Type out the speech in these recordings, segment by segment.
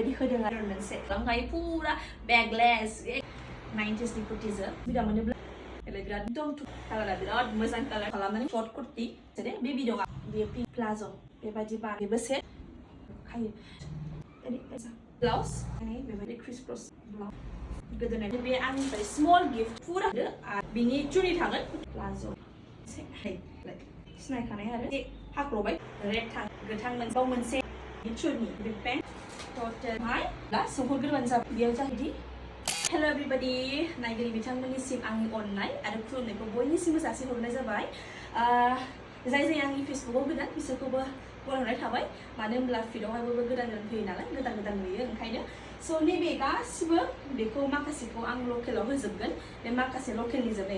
Jadi hodoं आरो मोनसे लांखायो पुरा बेगलेस 90s नि कुर्तिजों बिदा मोनोब्ला बिराद दम कालारा बिराद मोजां कालार खालामनानै शर्ट कुर्ति जेरै बे भिडिअआ बे पिंक प्लाजो बेबायदि बेबो सेट खायो ब्लाउज बेबायदि क्रिस क्रस ब्लाउज गोदोनाय बे आंनिफ्राय स्मल गिफ्ट पुरा आरो बिनि चुरि थागोन प्लाजो सिनायखानाय आरो हाख्लबाय रेड गोथां मोनसे चुरनि बे पेन्ट टटेल हाय दा सोंहरग्रोबानो जाबाय बेयाव जाहैदि हेलो एभरिबाडि नायगिरि बिथांमोननिसिम आंनि अननाय आरो खुलुमनायखौ बयनिसिमबो जासिहरनाय जाबाय जाय आंनि फेसबुकआव गोदान बिसोरखौबो बरायनाय थाबाय मानो होनब्ला फिडआवहायबो गोदान फैयो नालाय गोदान नुयो ओंखायनो स' नैबे गासिबो बेखौ माखासेखौ आं लकेलाव होजोबगोन बे माखासे लकेलनि जोब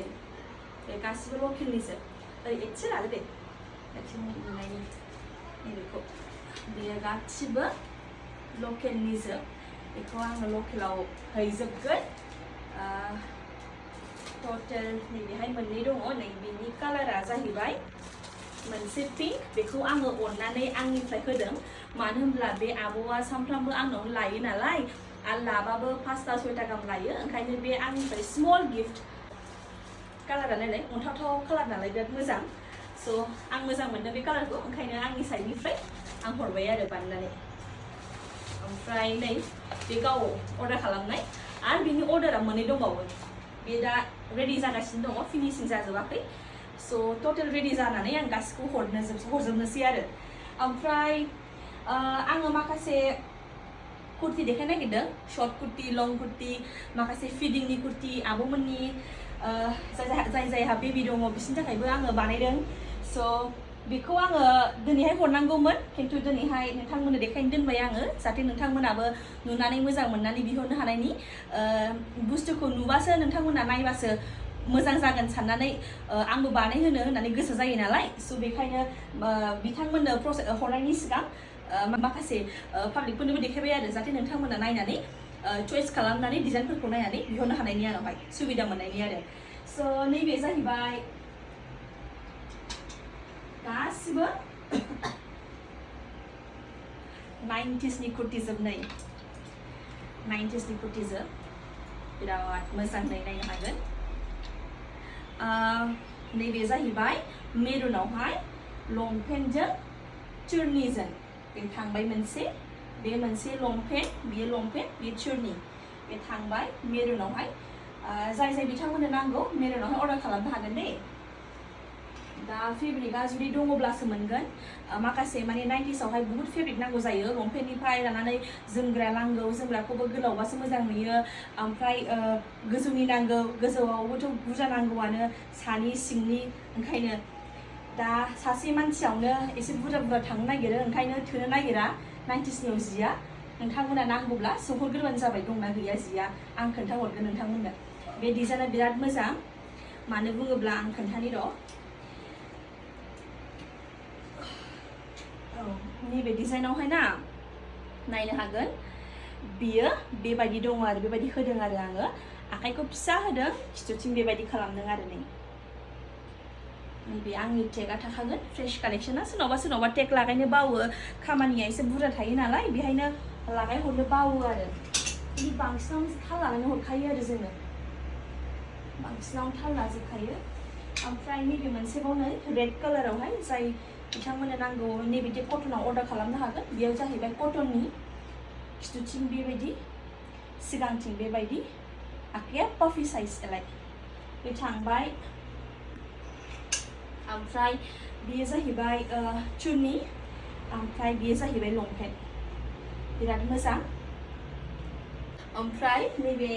बे गासिबो लकेलनि जोब ओरै एसे लादो दे नैबेखौ बेयो गासिबो लकेलनि जोब बेखौ आङो लकेलाव हैजोबगोन टटेल नैबेहाय मोननै दङ नैबेनि कालारा जाहैबाय मोनसे पिंक बेखौ आङो अननानै आंनिफ्राय होदों मानो होनब्ला बे आब'आ सानफ्रामबो आंनाव लायो नालाय आरो लाबाबो 5टा 6टा गाहाम लायो ओंखायनो बे आंनिफ्राय स्मल गिफ्ट कालारा नालाय अन्थावथाव कालार नालाय बिराद मोजां स' आं मोजां मोनदों बे कालारखौ ओंखायनो आंनि साइडनिफ्राय आं हरबाय आरो बानायनानै ओमफ्राय नै बे गाव अर्डार खालामनाय आरो बिनि अर्डारा मोननै दंबावो बे दा रेडि जागासिनो दङ फिनिशिं जाजोबाखै स' टटेल रेडि जानानै आं गासिखौबो हरजोबनोसै आरो ओमफ्राय आङो माखासे कुर्ति देखायनो नागिरदों शर्ट कुर्ति लं कुर्ति माखासे फिडिंनि कुर्ति आब'मोननि जायहा बेबि दङ बिसोरनि थाखायबो आङो बानायदों स' बेखौ आङो दिनैहाय हरनांगौमोन खिन्थु दिनैहाय नोंथांमोननो देखायनो दोनबाय आङो जाहाथे नोंथांमोनाबो नुनानै मोजां मोननानै बिहरनो हानायनि बुस्थुखौ नुबासो नोंथांमोना नायबासो मोजां जागोन साननानै आंबो बानायहोनो होननानै गोसो जायो नालाय स' बेखायनो बिथांमोननो हरनायनि सिगां माखासे पाब्लिकफोरनोबो देखायबाय आरो जाहाथे नोंथांमोना नायनानै चइस खालामनानै डिजाइनफोरखौ नायनानै बिहरनो हानायनि आंनावहाय सुबिदा मोननायनि आरो स' नैबे जाहैबाय गासिबो 90s नि कुर्ति जोबनाय 90s नि कुर्ति जोब बिराद मोजाङै नायनो हागोन नैबे जाहैबाय मेरुनावहाय लंपेन्टजों चुरनिजों बे थांबाय मोनसे बे मोनसे लंपेन्ट बेयो लंपेन्ट बे चुरनि बे थांबाय मेरुनावहाय जाय बिथांमोननो नांगौ मेरुनावहाय अर्डार खालामनो हागोन दे दा फेब्रिकआ जुदि दङब्लासो मोनगोन माखासे माने 90sआवहाय बहुत फेब्रिक नांगौ जायो लंपेन्टनिफ्राय लानानै जोमग्रा नांगौ जोमग्राखौबो गोलावबासो मोजां नुयो ओमफ्राय गोजौनि नांगौ गोजौआवबोथ' बुरजा नांगौआनो सानि सिंनि ओंखायनो दा सासे मानसियावनो एसे बुरजा थांनो नागिरो ओंखायनो थोनो नागिरा 90sनियाव जिया नोंथांमोना नांगौब्ला सोंहरग्रोबानो जाबाय दंना गैया जिया आं खोन्थाहरगोन नोंथांमोननो बे डिजाइना बिराद मोजां मानो बुङोब्ला आं खोन्थानि र' नैबे डिजाइनावहाय ना नायनो हागोन बियो बेबायदि दङ आरो बेबायदि होदों आरो आङो आखाइखौ फिसा होदों खिथुथिं बेबायदि खालामदों आरो नैबे आंनि टेगआ थाखागोन फ्रेश कालेक्शना सोरनावबा टेग लागायनो बावो खामानिया एसे बुरजा थायो नालाय बेहायनो लागायहरनो बावो आरो बांसिनावनो थाल लानानै हरखायो आरो जोङो बांसिनावनो थाल लाजोबखायो ओमफ्राय नैबे मोनसेबाव नै रेड कालारावहाय जाय बिथांमोननो नांगौ नैबिदि कटनाव अर्डार खालामनो हागोन बेयाव जाहैबाय कटननि खिथुथिं बेबायदि सिगांथिं बेबायदि आखाइया पाफि साइज एलाय बे थांबाय ओमफ्राय बेयो जाहैबाय चुन्नि ओमफ्राय बेयो जाहैबाय लंपेन्ट बिराद मोजां ओमफ्राय नैबे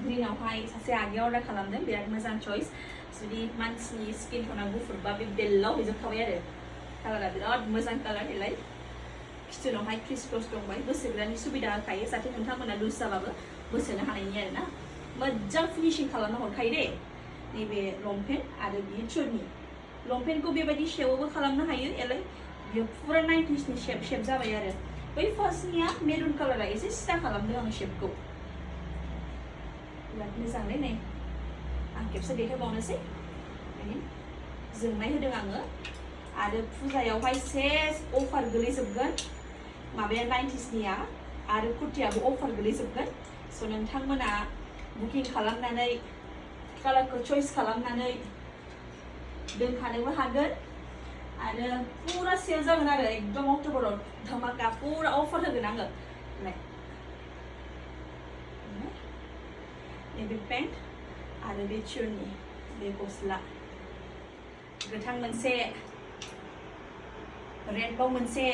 ग्रीनावहाय सासे आगैया अर्डार खालामदों बिराद मोजां चइस जुदि मानसिनि स्किन टना गुफुरबा बे बेल्लाव हैजोबखाबाय आरो कालारा बिराद मोजां कालार हेलाय खिथुनावहाय क्रिस क्रस दंबाय बोसोग्रानि सुबिदा होखायो जाहाथे नोंथांमोना लुज जाबाबो बोसोनो हानायनि आरो ना मोजां फिनिशिं खालामना हरखायो दे नैबे लंपेन्ट आरो बियो चुरनि लंपेन्टखौ बेबायदि शेपआवबो खालामनो हायो एलाय बियो फुरा 90sनि शेप जाबाय आरो बै फार्स्टनिया मेरुन कालारा एसे सिदा खालामदों आं शेपखौ बिराद मोजांलै नै आं खेबसे देखायबावनोसै जोंनाय होदों आङो आरो फुजायावहाय सेस अफार गोलैजोबगोन माबाया 90sनिया आरो कुर्तियाबो अफार गोलैजोबगोन स' नोंथांमोना बुकिं खालामनानै कालारखौ चइस खालामनानै दोनखानोबो हागोन आरो पुरा सेल जागोन आरो एकदम अक्ट'बराव धमाका पुरा अफार होगोन आङो नैबे पेन्ट आरो बे चुर्नि बे गस्ला गोथां मोनसे रेडबाव मोनसे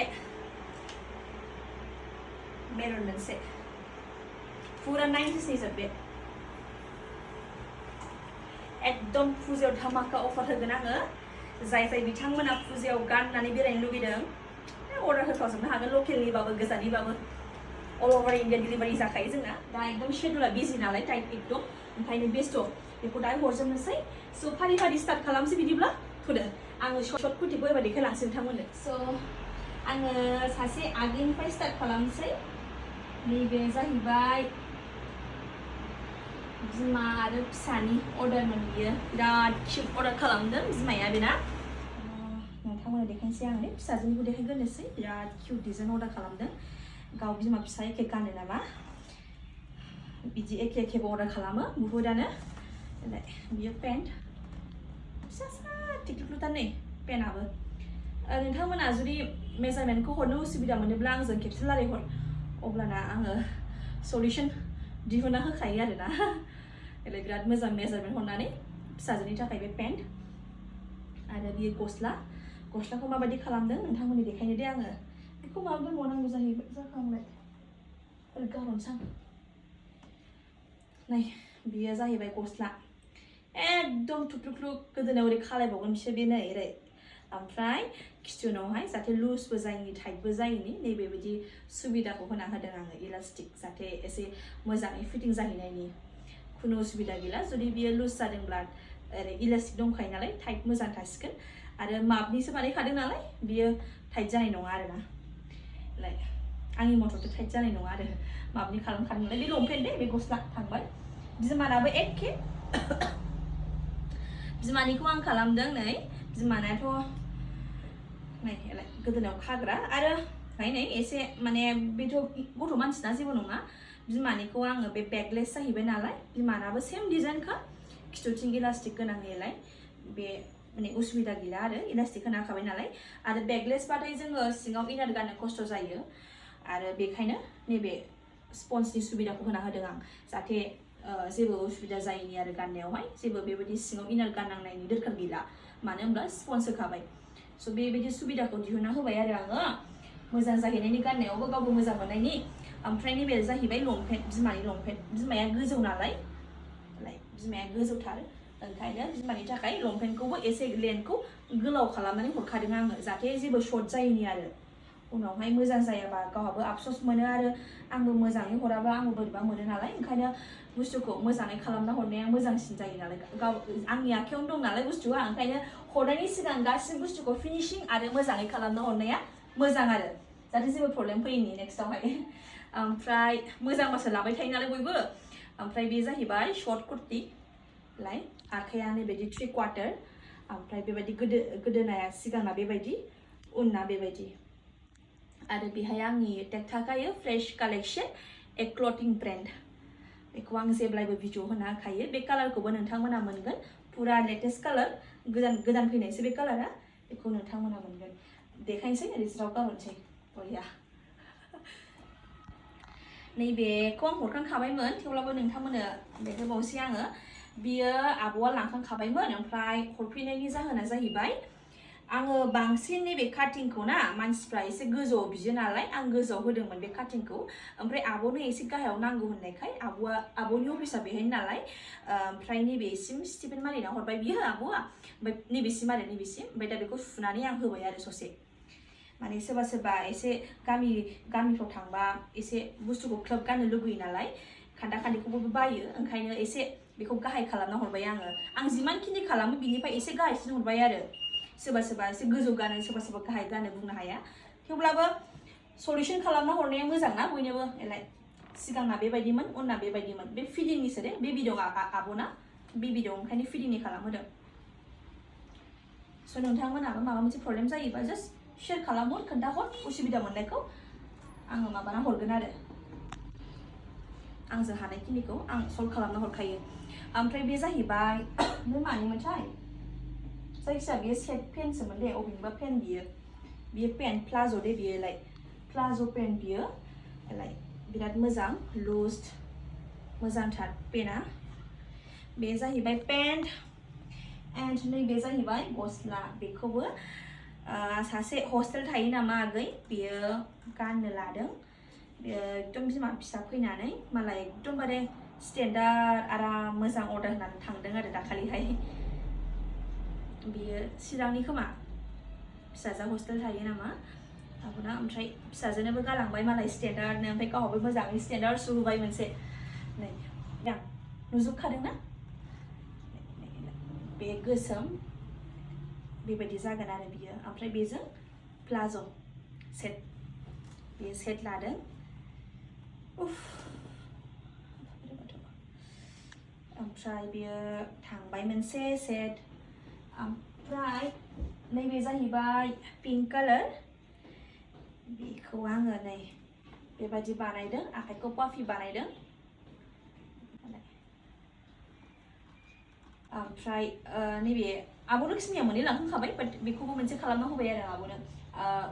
मेरुन मोनसे पुरा 90sनि जोब बे एकदम फुजायाव धमाका अफार होगोन आङो जाय बिथांमोना फुजायाव गाननानै बेरायनो लुगैदों अर्डार होखाजोबनो हागोन लकेलनिबाबो गोजाननिबाबो अल अभार इन्डिया डिलिभारि जाखायो जोंना दा एकदम शेड्युला बिजि नालाय टाइट एकदम ओंखायनो बेस्थ' बेखौ दा हरजोबनोसै स' फारि फारि स्टार्ट खालामसै बिदिब्ला थुदो आङो सर्ट कुर्टिखौ एबार देखायलांसै नोंथांमोननो स' आङो सासे आगैनिफ्राय स्टार्ट खालामसै नैबे जाहैबाय बिमा आरो फिसानि अर्डारमोन बियो बिराद किउट अर्डार खालामदों बिमाया बेना नोंथांमोननो देखायनोसै आङो फिसाजोनिखौ देखायग्रोनोसै बिराद किउट डिजाइन अर्डार खालामदों गाव बिमा फिसा एखे गानो नामा बिदि एखेबो अर्डार खालामो बुहुदानो बियो पेन्ट फिसा फिसा टिकटुकलुथार नै पेन्टआबो नोंथांमोना जुदि मेजारमेन्टखौ हरनो उसुबिदा मोनोब्ला आंजों खेबसे रायलायहर अब्लाना आङो सल्युसन दिहुनना होखायो आरोना बिराद मोजां मेजारमेन्ट हरनानै फिसाजोनि थाखाय बे पेन्ट आरो बियो गस्लाखौ माबायदि खालामदों नोंथांमोननि देखायनो दे आङो बेखौ माबा दोनबावनांगौ जाखांबाय गारहरनोसै आं नै बियो जाहैबाय गस्ला एकदम थुख्लुख्लु गोदोनायाव ओरै खालायबावगोन बिसोर बे नै ओरै ओमफ्राय खिथुनावहाय जाहाथे लुजबो जायैनि टाइटबो जायैनि नैबेबायदि सुबिदाखौ होना होदों आङो इलास्टिक जाहाथे एसे मोजाङै फिटिं जाहैनायनि खुनु उसुबिदा गैला जुदि बियो लुज जादोंब्ला ओरै इलास्टिक दंखायो नालाय टाइट मोजां थासिगोन आरो मापनिसो बानायखादों नालाय बियो टाइट जानाय नङा आरोना आंनि मथ'थ' टाइट जानाय नङा आरो मापनि खालामखादों नालाय बे लंपेन्ट दे बे गस्ला थांबाय बिमानाबो एखे बिमानिखौ आं खालामदों नै बिमानाथ' नै गोदोनायाव खाग्रा आरो नै एसे माने बेथ' गथ' मानसिना जेबो नङा बिमानिखौ आङो बे बेगलेस जाहैबाय नालाय बिमानाबो सेम डिजाइनखा खिथुथिं इलास्टिक गोनांनिलाय बे माने उसुबिदा गैला आरो इलास्टिक होना होखाबाय नालाय आरो बेगलेसबाथाय जोङो सिङाव इनार गाननो खस्थ' जायो आरो बेखायनो नैबे स्पन्जनि सुबिदाखौ होना होदों आं जाहाथे जेबो उसुबिदा जायैनि आरो गाननायावहाय जेबो बेबायदि सिङाव इनार गाननांनायनि दरखार गैला मानो होनब्ला स्पन्ज होखाबाय स' बेबायदि सुबिदाखौ दिहुनना होबाय आरो आङो मोजां जाहैनायनि गाननायावबो गावबो मोजां मोननायनि ओमफ्राय नैबे जाहैबाय लंपेन्ट बिमानि लंपेन्ट बिमाया गोजौ नालाय बिमाया गोजौथार ओंखायनो बिमानि थाखाय लंपेन्टखौबो एसे लेन्थखौ गोलाव खालामनानै हरखादों आङो जाहाथे जेबो सर्ट जायैनि आरो उनावहाय मोजां जायाबा गावहाबो आफसोस मोनो आरो आंबो मोजाङै हराबा आंबो बोरैबा मोनो नालाय ओंखायनो बुस्थुखौ मोजाङै खालामना हरनाया मोजांसिन जायो नालाय गाव आंनि आखायावनो दं नालाय बुस्थुआ ओंखायनो हरनायनि सिगां गासिबो बुस्थुखौ फिनिशिं आरो मोजाङै खालामना हरनाया मोजां आरो जाहाथे जेबो प्रब्लेम फैयैनि नेक्स्टआवहाय ओमफ्राय मोजांबासो लाबाय थायो नालाय बयबो ओमफ्राय बे जाहैबाय शर्ट कुर्ति आखाया नैबायदि 3/4 ओमफ्राय बेबायदि गोदोनाया सिगांना बेबायदि उनना बेबायदि आरो बेहाय आंनि टेग थाखायो फ्रेश कालेक्शन ए क्लथिं ब्रेन्ड बेखौ आं जेब्लायबो भिडिअ होना होखायो बे कालारखौबो नोंथांमोना मोनगोन पुरा लेटेस्ट कालार गोदान फैनायसो बे कालारा बेखौ नोंथांमोना मोनगोन देखायनोसै ओरै ज्राव गारहरनोसै बरिया नैबेखौ आं हरखांखाबायमोन थेवब्लाबो नोंथांमोननो देखायबावसै आङो बियो आब'आ लांखांखाबायमोन ओमफ्राय हरफैनायनि जाहोना जाहैबाय आङो बांसिन नैबे काटिंखौ ना मानसिफ्रा एसे गोजौआव बियो नालाय आं गोजौआव होदोंमोन बे काटिंखौ ओमफ्राय आब'नो एसे गाहायाव नांगौ होननायखाय आब'नि अफिसा बेहायनो नालाय ओमफ्राय नैबेसिम स्टिफेन मारिना हरबाय बियो आब'आ ओमफ्राय नैबेसिम ओमफ्राय दा बेखौ सुनानै आं होबाय आरो ससे माने सोरबा एसे गामिफ्राव थांबा एसे बुस्थुखौ क्लोब गाननो लुगैयो नालाय खान्दा खान्दिखौबो बायो ओंखायनो एसे बेखौ गाहाय खालामना हरबाय आं जिमानखिनि खालामो बिनिफ्राय एसे गाहायसिन हरबाय आरो सोरबा एसे गोजौ गानो सोरबा गाहाय गानो बुंनो हाया थेवब्लाबो सल्युसन खालामना हरनाया मोजां ना बयनोबो सिगांना बेबायदिमोन उनना बेबायदिमोन बे फिदिंनिसो दे बेबि दं आब'ना बेबि दं ओंखायनो फिदिंनि खालामहोदों स' नोंथांमोनहाबो माबा मोनसे प्रब्लेम जायोबा जास्ट शेयार खालामहर खोन्थाहर उसुबिदा मोननायखौ आङो माबाना हरगोन आरो आंजों हानायखिनिखौ आं सल्भ खालामना हरखायो ओमफ्राय बे जाहैबाय बे मानिमोनथाय जायखिजाया बेयो सेट पेन्टसोमोन दे अबेनिबा पेन्ट बियो पेन्ट प्लाज' दे बियोलाय प्लाज' पेन्ट बियो लाइक बिराद मोजां लुज मोजांथार पेन्टआ बे जाहैबाय पेन्ट एन्ड नैबे जाहैबाय गस्ला बेखौबो सासे हस्टेल थायो नामा आगै बेयो गाननो लादों एकदम बिमा फिसा फैनानै मालाय एकदमबारे स्टेन्डार्ड आराम मोजां अर्डार होनानै थांदों आरो दाखालिहाय बियो चिरांनि खोमा फिसाजो हस्टेल थायो नामा आब'ना ओमफ्राय फिसाजोनोबो गालांबाय मालाय स्टेन्डार्डनो ओमफ्राय गावहाबो मोजाङै स्टेन्डार्ड शु होबाय मोनसे नै नुजोबखादों ना बे गोसोम बेबायदि जागोन आरो बियो ओमफ्राय बेजों प्लाज' सेट बेयो सेट लादों ओमफ्राय बियो थांबाय मोनसे सेट ओमफ्राय नैबे जाहैबाय पिंक कालार बेखौ आङो नै बेबायदि बानायदों आखाइखौ पाफि बानायदों ओमफ्राय नैबे आब' लक्ष्मिया मोननै लांखांखाबाय बाट बेखौबो मोनसे खालामना होबाय आरो आब'नो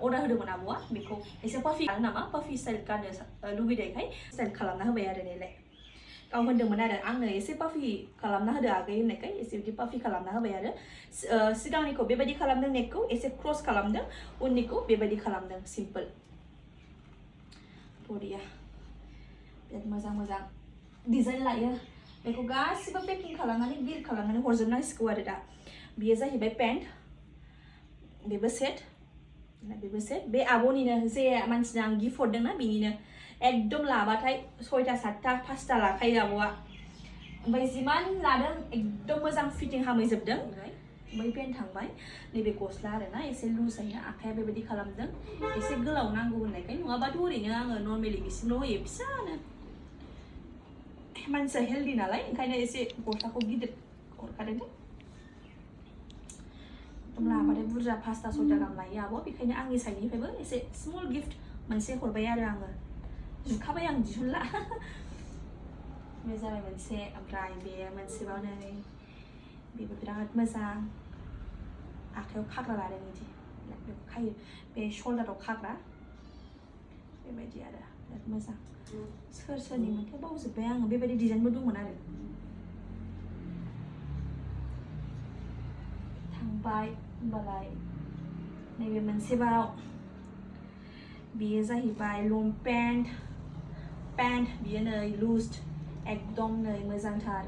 अर्डार होदोंमोन आब'आ बेखौ एसे पाफि खालाम नामा पाफि स्टाइल गाननो लुबैनायखाय स्टाइल खालामना होबाय आरो नैलाय गाव होनदोंमोन आरो आंनो एसे पाफि खालामना होदो आगै होननायखाय एसे बिदि पाफि खालामना होबाय आरो सिगांनिखौ बेबायदि खालामदों नेकखौ एसे क्रस खालामदों उननिखौ बेबायदि खालामदों सिम्पल बरिया बिराद मोजां मोजां डिजाइन लायो बेखौ गासिबो पेकिं खालामनानै गिर खालामनानै हरजोबनांसिगौ आरो दा बियो जाहैबाय पेन्ट बेबो सेट बे आब'निनो जे मानसिनो आं गिफ्ट हरदोंना बिनिनो एकदम लाबाथाय 6टा 7टा 5टा लाखायो आब'आ ओमफ्राय जिमान लादों एकदम मोजां फिटिं हामैजोबदों बै पेन्ट थांबाय नैबे गस्ला आरोना एसे लुजैनो आखाइया बेबायदि खालामदों एसे गोलाव नांगौ होननायखाय नङाबाथ' ओरैनो आङो नर्मेलि बिसिमल' होयो फिसानो मानसिया हेल्दी नालाय ओंखायनो एसे गस्लाखौ गिदिर हरखादों दे लाबाथाय बुरजा 5टा 6टा गाहाम लायो आब' बेखायनो आंनि साइडनिफ्रायबो एसे स्मल गिफ्ट मोनसे हरबाय आरो आङो जुखाबाय आं दिहुनला बे जाबाय मोनसे ओमफ्राय बे मोनसेबाव नै बेबो बिराद मोजां आखाइयाव खाग्रा लादों बिदि बेखौ खायो बे शल्डाराव खाग्रा बेबायदि आरो बिराद मोजां सोरनि मोनथाय बावजोब्बाय आङो बेबायदि डिजाइनबो दंमोन आरो थांबाय होमबालाय नैबे मोनसेबाव बेयो जाहैबाय लंपेन्ट बियो नै लुज एकदम नै मोजांथार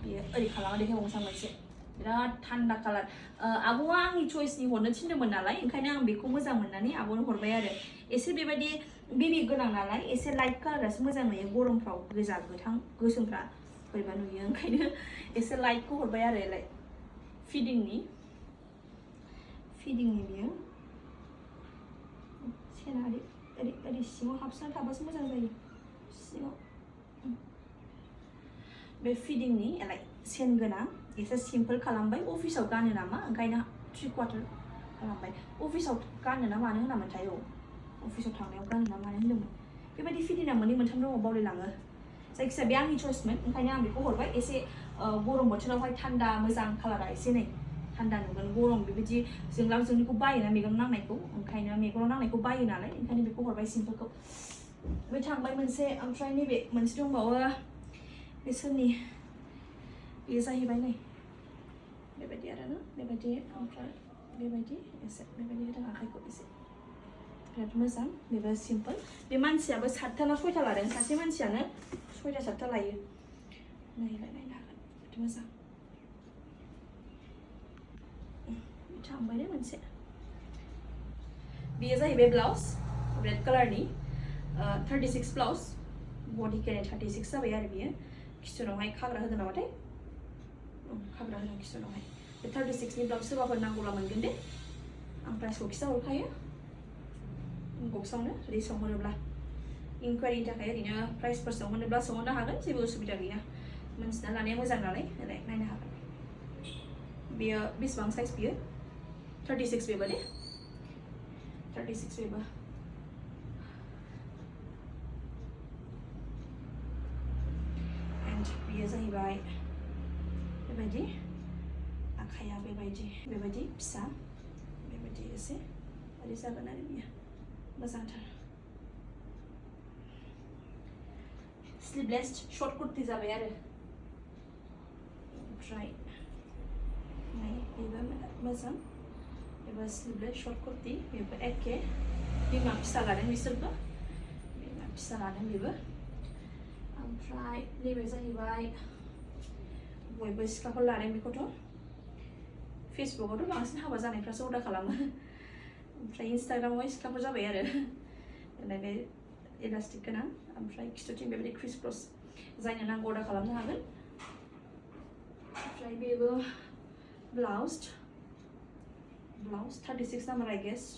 बेयो ओरै खालामना देखायबावनोसै आं मोनसे बिराद थान्दा कालार आब'आ आंनि चइसनि हरनो थिनदोंमोन नालाय ओंखायनो आं बेखौ मोजां मोननानै आब'नो हरबाय आरो एसे बेबायदि बेबि गोनां नालाय एसे लाइट कालारासो मोजां नुयो गरमफ्राव गोजा गोथां गोसोमफ्रा बोरैबा नुयो ओंखायनो एसे लाइटखौ हरबाय आरो लाइक फिडिंनि बियो सेना ओरै सिङाव हाबसोना थाबासो मोजां जायो सिङाव बे फिडिंनि लाइक सेन गोनां एसे सिम्पोल खालामबाय अफिसाव गानो नामा ओंखायनो 3/4 खालामबाय अफिसाव गानो ना मानो होनामोनथाय अफिसाव थांनायाव गानो ना मानो होनदोंमोन बेबायदि फिडिंआ मोननै मोनथाम दङ बावलायलाङो जायखिजाया बे आंनि चइसमोन ओंखायनो आं बेखौ हरबाय एसे गरम बोथोरावहाय थान्दा मोजां कालारा एसे नै थान्दा नुगोन गरम बेबायदि जोंलाब जोंनिखौ बायोना मेगनाव नांनायखौ ओंखायनो मेगनाव नांनायखौ बायो नालाय ओंखायनो बेखौ हरबाय सिम्पोलखौ बे थांबाय मोनसे ओमफ्राय नैबे मोनसे दंबावो बे सोरनि बेयो जाहैबाय नै बेबायदि आरोना बेबायदि ओमफ्राय बेबायदि एसे बेबायदि होदों आखाइखौ एसे बिराद मोजां बेबो सिम्पोल बे मानसियाबो 7टा ना 6टा लादों सासे मानसियानो 6टा 7टा लायो नायनो हागोन बिराद मोजां थांबाय दे मोनसे बेयो जाहैबाय ब्लाउज रेड कालारनि 36 ब्लाउज बडि केनि 36 जाबाय आरो बियो किचनावहाय खाग्रा होदों नामाथाय खाग्रा होदों किचनावहाय बे 36नि ब्लाउज सोरबाफोर नांगौला मोनगोन दे आं प्राइसखौ खिथाहरखायो बक्सआवनो जुदि सोंहरोब्ला इनकुवारिनि थाखाय ओरैनो प्राइसफोर सोंहरनोब्ला सोंहरनो हागोन जेबो उसुबिदा गैया मोनथिना लानाया मोजां नालाय नायनो हागोन बेयो बेसेबां साइज बियो 36 बेबो दे 36 बेबो बेबायदि आखाया बेबायदि फिसा बेबायदि एसे ओरै जागोन आरो बियो मोजांथार स्लिभलेस शर्ट कुर्ती जाबाय आरो ओमफ्राय नै बेबो मोजां बेबो स्लिभलेस शर्ट कुर्ती बेबो एखे बिमा फिसा लादों बिसोरबो बिमा फिसा लादों बेबो ओमफ्राय नैबे जाहैबाय बयबो सिख्लाफोर लादों बेखौथ' फेसबुकआवथ' बांसिन हाबा जानायफ्रासो अर्डार खालामो ओमफ्राय इन्स्टाग्रामाव सिख्लाफोर जाबाय आरो बे इलास्टिक गोनां ओमफ्राय खिथुथिं बेबायदि क्रिस क्रस जायनो नांगौ अर्डार खालामनो हागोन ओमफ्राय बेबो ब्लाउज 36 नाम्बार आइ गेस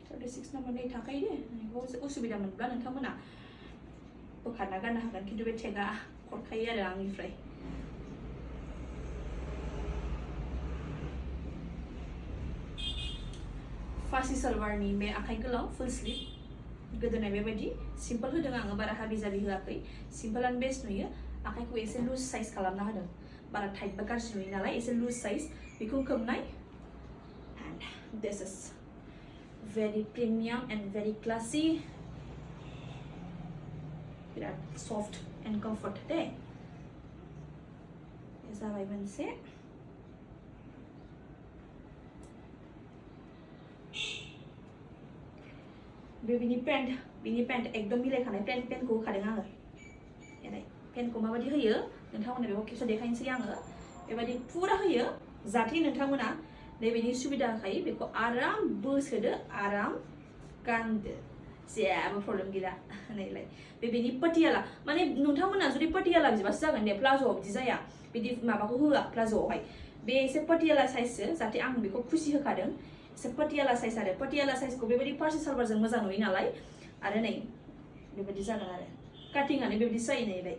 36 नाम्बारनि थाखायो दे बेखौ उसुबिदा मोनब्ला नोंथांमोना बोखारना गाननो हागोन खिन्थु बे टेगआ हरखायो आरो आंनिफ्राय फार्सि सालवारनि बे आखाइ गोलाव फुल स्लिभ गोदोनाय बेबायदि सिम्पल होदों आङो बारा हाबि जाबि होआखै सिम्पल एन्ड बेस्ट नुयो आखाइखौ एसे लुज साइज खालामना होदों बारा टाइटबा गाज्रि नुयो नालाय एसे लुज साइज बेखौ खोबनाय and this is very premium and very classy बिराद सफ्ट एन्ड कम्फर्ट दे जाबाय मोनसे बिनि पेन्ट एकदम मिलायखानाय पेन्टखौ होखादों आङो पेन्टखौ माबायदि होयो नोंथांमोना बेखौ खेबसे देखायनोसै आङो बेबायदि फुरा होयो जाहाथे नोंथांमोना नैबेनि सुबिदा होखायो बेखौ आराम बोसोदो आराम गानदो जेबो प्रब्लेम गैला नैलाय बेनि पटियाला माने नोंथांमोना जुदि पटियाला बिदिबासो जागोन दे प्लाज'आव बिदि जाया बिदि माबाखौ होआ प्लाज'आवहाय बे एसे पटियाला साइजसो जाहाथे आं बेखौ खुसि होखादों एसे पटियाला साइज आरो पटियाला साइजखौ बेबायदि फार्सि सालवारजों मोजां नुयो नालाय आरो नै बेबायदि जागोन आरो काटिंआनो बेबायदि जायो नैलाय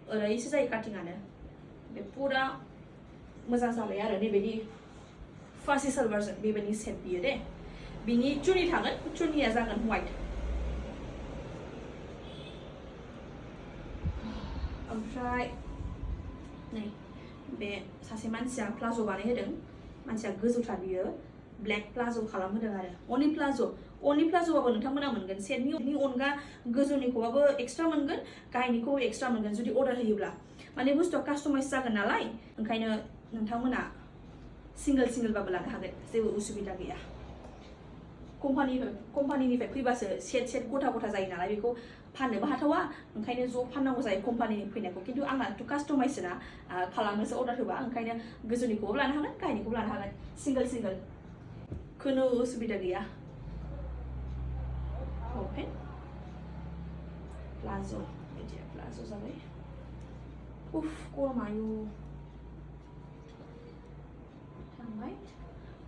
ओरैसो जायो काटिंआनो बे पुरा मोजां जाबाय आरो नैबायदि फार्सि सालवारजों बेबायदि सेट बियो दे बिनि चुनि थागोन चुनिया जागोन व्हाइट ओमफ्राय नै बे सासे मानसिया प्लाज' बानायहोदों मानसिया गोजौथार बियो ब्लेक प्लाज' खालामहोदों आरो अनलि प्लाज'बाबो नोंथांमोना मोनगोन सेटनि अनगा गोजौनिखौबाबो एक्सट्रा मोनगोन गाहायनिखौबो एक्सट्रा मोनगोन जुदि अर्डार होयोब्ला माने बुस्थुआ कास्टमाइज जागोन नालाय ओंखायनो नोंथांमोना सिंगोलबाबो लानो हागोन जेबो उसुबिदा गैया कम्पानिनिफ्राय फैबासो सेट गथा जायो नालाय बेखौ फाननोबो हाथावा ओंखायनो ज' फाननांगौ जायो कम्पानिनि फैनायखौ खिन्थु आंनाथ' कास्टमाइज ना खालामनोसो अर्डार होबा ओंखायनो गोजौनिखौबो लानो हागोन गाहायनिखौबो लानो हागोन सिंगोल खुनु उसुबिदा गैया अके प्लाज' जाबाय उफ गरमायु थांबाय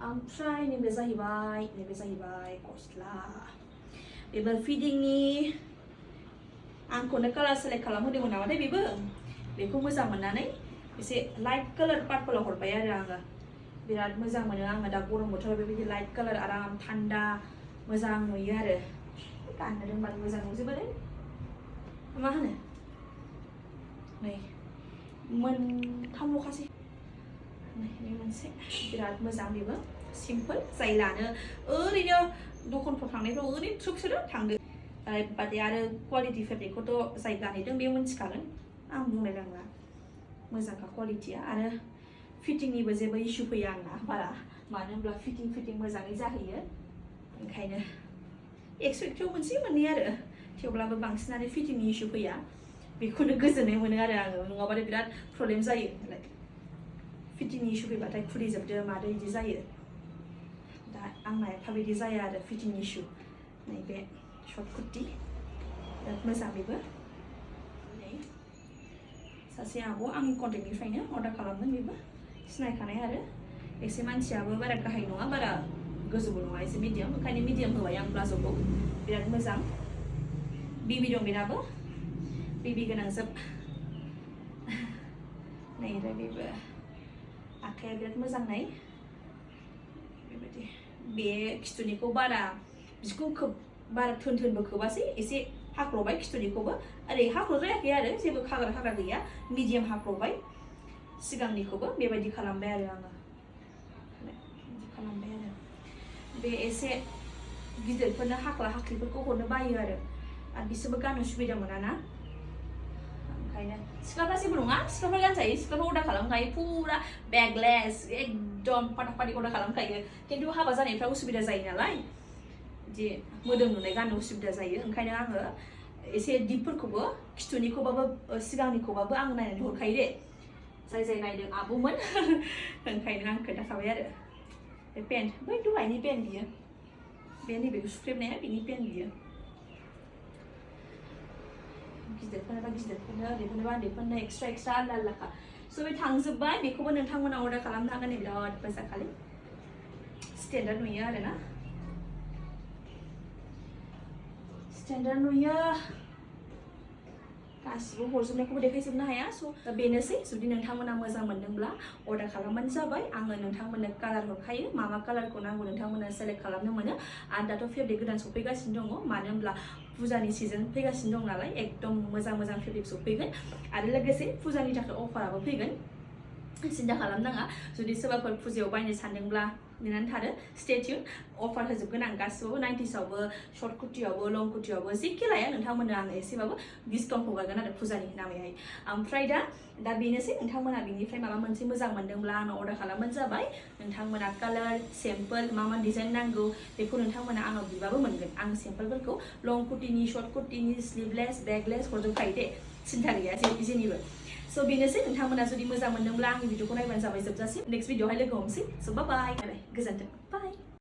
ओमफ्राय नैबे जाहैबाय गस्ला बेबो फिटिंनि आंखौनो कालार सेलेक्ट खालामहोदोंमोन नामाथाय बेखौ मोजां मोननानै एसे लाइट कालार पार्पलाव हरबाय आरो आङो बिराद मोजां मोनो आङो दा गरम बोथोराव बेबायदि लाइट कालार आराम थान्दा मोजां नुयो आरो गाननो रोंबानो मोजां नुजोबोलै मा होनो नै मोनथामल'खासै नै मोनसे बिराद मोजां बेबो सिम्पोल जाय लानो ओरैनो दखानफ्राव थांनायफ्राव ओरैनो थ्रुब सोदो थांदो बादे आरो क्वालिटि फेब्रिकखौथ' जाय गानहैदों बे मोनथिखागोन आं बुंलाय नांला मोजांखा क्वालिटिया आरो फिटिंनिबो जेबो इस्यु फैया आंना बारा मानो होनब्ला फिटिं मोजाङै जाहैयो ओंखायनो एक्सपेक्टआव मोननै आरो थेवब्लाबो बांसिनानो फिटिंनि इस्यु फैया बेखौनो गोजोननाय मोनो आरो आङो नङाबाथाय बिराद प्रब्लेम जायो नालाय फिटिंनि इस्यु फैबाथाय खुलिजोबदो मादो बिदि जायो दा आंना एफा बिदि जाया आरो फिटिंनि इस्यु नैबे शर्ट कुर्ती बिराद मोजां बेबो सासे आब' आंनि कन्टेक्टनिफ्रायनो अर्डार खालामदों बेबो सिनायखानाय आरो एसे मानसियाबो बारा गाहाय नङा बारा गोजौबो नङा एसे मिडियाम ओंखायनो मिडियाम होबाय आं प्लाज'खौ बिराद मोजां बिबि दं बेनाबो बिबि गोनांजोब नै बेबो आखाया बिराद मोजां नाय बेबायदि बे खिथुनिखौ बारा बारा थोनबो खोबासै एसे हाख्ल'बाय खिथुनिखौबो ओरै हाख्ल'द्रायाखै आरो जेबो खाग्रा गैया मिडियाम हाख्ल'बाय सिगांनिखौबो बेबायदि खालामबाय आरो आङो बिदि खालामबाय आरो बे एसे गिदिरफोरनो हाख्ला हाख्लिफोरखौ हरनो बायो आरो बिसोरबो गाननो सुबिदा मोना ना ओंखायनो सिख्लाफ्रा जेबो नङा सिख्लाफ्रा गानजायो सिख्लाफ्रा अर्डार खालामखायो फुरा बेगलेस एकदम फाटाफाटि अर्डार खालामखायो खिन्थु हाबा जानायफ्रा उसुबिदा जायो नालाय बिदि मोदोम नुनाय गाननो उसुबिदा जायो ओंखायनो आङो एसे दिपफोरखौबो खिथुनिखौबाबो सिगांनिखौबाबो आं नायनानै हरखायो दे जाय नायदों आब'मोन ओंखायनो आं खोन्थाखाबाय आरो बे पेन्ट बै दहायनि पेन्ट बियो बे नैबेखौ सुख्रेबनाया बिनि पेन्ट बियो गिदिरफोरनोबा गिदिरफोरनो उन्दैफोरनोबा उन्दैफोरनो एक्सट्रा आलदा आलदाखा स' बे थांजोब्बाय बेखौबो नोंथांमोना अर्डार खालामनो हागोन बिराद मोजां खालि स्टेन्डार्ड नुयो आरोना स्टेन्डार्ड नुयो गासिबो हरजोबनायखौबो देखायजोबनो हाया स' बेनोसै जुदि नोंथांमोना मोजां मोनदोंब्ला अर्डार खालामबानो जाबाय आङो नोंथांमोननो कालार हरखायो मा कालारखौ नांगौ नोंथांमोना सेलेक्ट खालामनो मोनो आरो दाथ' फेब्रिक गोदान सफैगासिनो दङ मानो होनब्ला फुजानि सिजन फैगासिनो दं नालाय एकदम मोजां फेब्रिक सफैगोन आरो लोगोसे फुजानि थाखाय अफाराबो फैगोन सिन्था खालामनाङा जुदि सोरबाफोर फुजायाव बायनो सानदोंब्ला नेनानै थादो स्टे टिउन अफार होजोबगोन आं गासिबो 90sआवबो शर्ट कुर्टियावबो लं कुर्टियावबो जेखि लाया नोंथांमोननो आङो एसेबाबो डिसकाउन्ट हगारगोन आरो फुजानि नामैहाय ओमफ्राय दा बेनोसै नोंथांमोना बिनिफ्राय माबा मोनसे मोजां मोनदोंब्ला आंनो अर्डार खालामबानो जाबाय नोंथांमोना कालार सेम्पोल मा डिजाइन नांगौ बेखौ नोंथांमोना आंनाव बिबाबो मोनगोन आं सेम्पोलफोरखौ लं कुर्टिनि शर्ट कुर्टिनि स्लिभलेस बेगलेस हरजोबखायो दे सिन्था गैया जेनिबो स' बेनोसै नोंथांमोना जुदि मोजां मोनदोंब्ला आंनि भिडिअखौ नायबानो जाबाय जोबजासिम नेक्स्ट भिडिअआवहाय लोगो हमसै स' बाय गोजोन्थों बाय